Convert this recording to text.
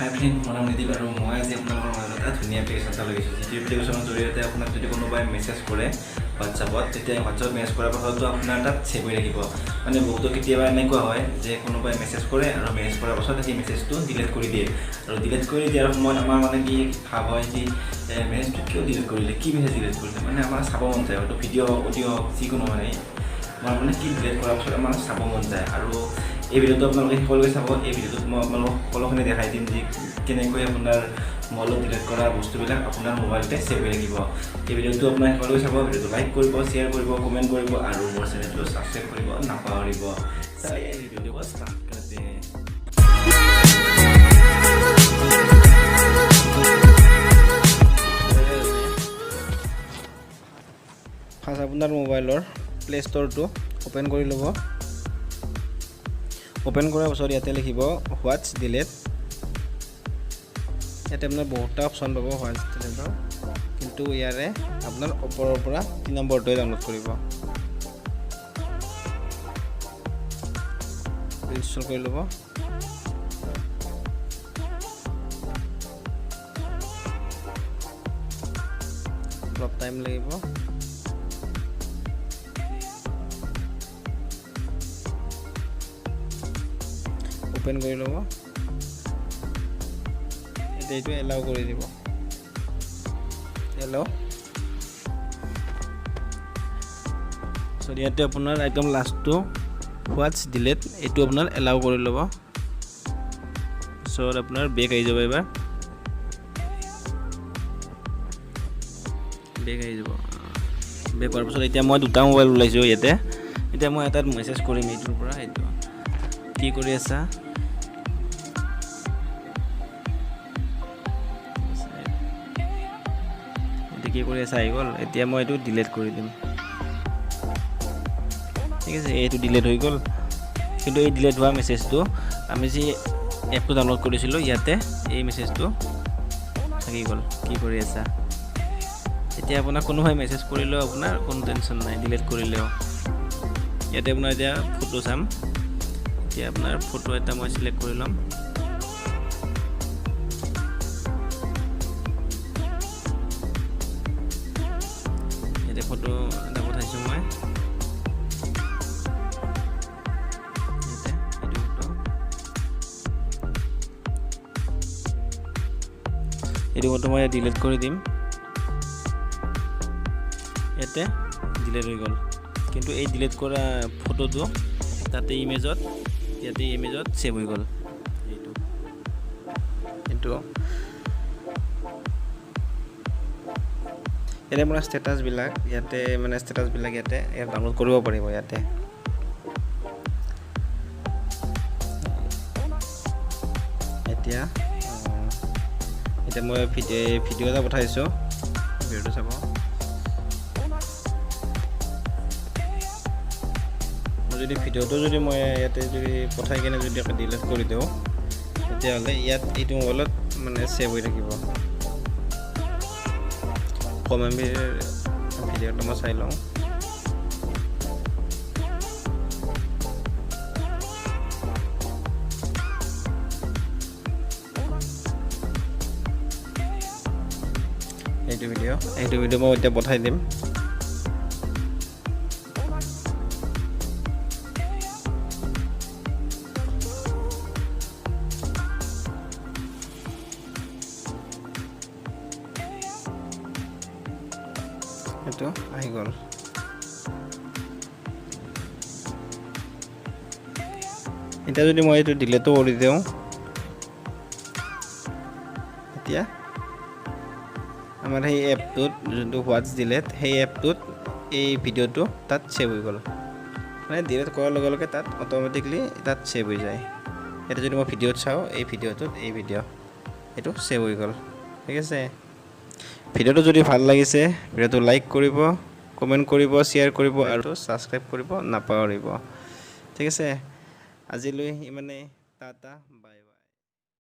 হাই friend, মোৰ নাম নিদীপ আৰু মই আজি আপোনালোকৰ মাজত এটা ধুনীয়া এপ্লিকেশ্যন এটা লৈ আহিছোঁ, যিটো এপ্লিকেশ্যনৰ জৰিয়তে আপোনাক যদি কোনোবাই মেছেজ কৰে হোৱাটছআপত, তেতিয়া হোৱাটছআপত মেছেজ কৰাৰ পাছতো আপোনাৰ তাত ছেভ হৈ থাকিব। মানে বহুতো কেতিয়াবা এনেকুৱা হয় যে কোনোবাই মেছেজ কৰে আৰু মেছেজ কৰাৰ পাছত সেই মেছেজটো ডিলিট কৰি দিয়ে। আৰু ডিলিট কৰি দিয়াৰ সময়ত আমাৰ মানে কি ভাৱ হয় যে মেছেজটো কিয় ডিলিট কৰিলে, কি মেছেজ ডিলিট কৰিলে, মানে আমাৰ চাব মন যায়। হয়তো ভিডিঅ' হওক, অডিঅ' হওক, যিকোনো, মানে আমাৰ মানে কি ডিলিট কৰাৰ পাছত আমাৰ চাব মন যায়। আৰু এই ভিডিঅ'টো আপোনালোকে শেষলৈকে চাব। এই ভিডিঅ'টোত মই আপোনালোকক সকলোখিনি দেখাই দিম যে কেনেকৈ আপোনাৰ মোবাইলত ডিলিট কৰা বস্তুবিলাক আপোনাৰ মোবাইলতে ছেভ হৈ থাকিব। এই ভিডিঅ'টো আপোনাৰ শেষলৈকে চাব। ভিডিঅ'টো লাইক কৰিব, শ্বেয়াৰ কৰিব, কমেণ্ট কৰিব আৰু মোৰ চেনেলটো ছাবস্ক্ৰাইব কৰিব নাপাহৰিব। चलिए, वीडियो को स्टार्ट करते हैं। ফাৰ্ষ্ট আপোনাৰ মোবাইলৰ প্লে' ষ্ট'ৰটো অ'পেন কৰি ল'ব। অ'পেন কৰাৰ পাছত ইয়াতে লিখিব হোৱাটছ ডিলেট। ইয়াতে আপোনাৰ বহুতটা অপশ্যন পাব হোৱাটছ ডিলেটৰ, কিন্তু ইয়াৰে আপোনাৰ ওপৰৰ পৰা 3 নম্বৰটোৱে ডাউনলোড কৰিব। ইনষ্টল কৰি ল'ব। অলপ টাইম লাগিব। অ'পেন কৰি ল'ব। এতিয়া এইটো এলাউ কৰি দিব, এলাউ। চ' ইয়াতে আপোনাৰ একদম লাষ্টটো হোৱাটছ ডিলেট, এইটো আপোনাৰ এলাউ কৰি ল'ব। পিছত আপোনাৰ বেক আহি যাব। এবাৰ বেক আহি যাব। বেক হোৱাৰ পাছত এতিয়া মই দুটা মোবাইল ওলাইছোঁ ইয়াতে। এতিয়া মই এটাত মেছেজ কৰিম এইটোৰ পৰা। এইটো কি কৰি আছা? এতিয়া কি কৰি আছা আহি গ'ল। এতিয়া মই এইটো ডিলিট কৰি দিম। ঠিক আছে, এইটো ডিলিট হৈ গ'ল। কিন্তু এই ডিলিট হোৱা মেছেজটো, আমি যি এপটো ডাউনলোড কৰিছিলোঁ, ইয়াতে এই মেছেজটো থাকি গ'ল, কি কৰি আছা। এতিয়া আপোনাক কোনোবাই মেছেজ কৰিলেও আপোনাৰ কোনো টেনশ্যন নাই, ডিলিট কৰিলেও। ইয়াতে আপোনাৰ এতিয়া ফটো চাম। এতিয়া আপোনাৰ ফটো এটা মই চিলেক্ট কৰি ল'ম। ইয়াতে ফটো এটা পঠাইছোঁ মই। ইয়াতে এইটো ফটো মই ডিলিট কৰি দিম। ইয়াতে ডিলিট হৈ গ'ল। কিন্তু এই ডিলিট কৰা ফটোটো তাতে ইমেজত, ইয়াতে ইমেজত ছেভ হৈ গ'ল। এইটো ইয়াতে আপোনাৰ ষ্টেটাছবিলাক, ইয়াতে মানে ষ্টেটাছবিলাক ইয়াতে ইয়াত ডাউনলোড কৰিব পাৰিব ইয়াতে। এতিয়া এতিয়া মই ভিডিঅ' এটা পঠাইছোঁ, ভিডিঅ'টো চাব। মই যদি ভিডিঅ'টো যদি মই ইয়াতে যদি পঠাই কিনে যদি ডিলিট কৰি দিওঁ, তেতিয়াহ'লে ইয়াত এইটো মোবাইলত মানে ছেভ হৈ থাকিব। কম এমবিৰ ভিডিঅ'টো মই চাই লওঁ। এইটো ভিডিঅ' মই এতিয়া পঠাই দিম। এইটো আহি গ'ল। এতিয়া যদি মই এইটো ডিলেটো কৰি দিওঁ, এতিয়া আমাৰ সেই এপটোত যোনটো হোৱাটছ ডিলেট, সেই এপটোত এই ভিডিঅ'টো তাত ছেভ হৈ গ'ল। মানে ডিলেট কৰাৰ লগে লগে তাত অট'মেটিকলি তাত ছেভ হৈ যায়। এতিয়া যদি মই ভিডিঅ'ত চাওঁ, এই ভিডিঅ'টোত এই ভিডিঅ' এইটো ছেভ হৈ গ'ল। ঠিক আছে, ভিডিঅ'টো যদি ভাল লাগিছে, ভিডিঅ'টো লাইক কৰিব, কমেণ্ট কৰিব, শ্বেয়াৰ কৰিব আৰু ছাবস্ক্ৰাইব কৰিব নাপাহৰিব। ঠিক আছে, আজিলৈ ইমানেই। Tata, bye.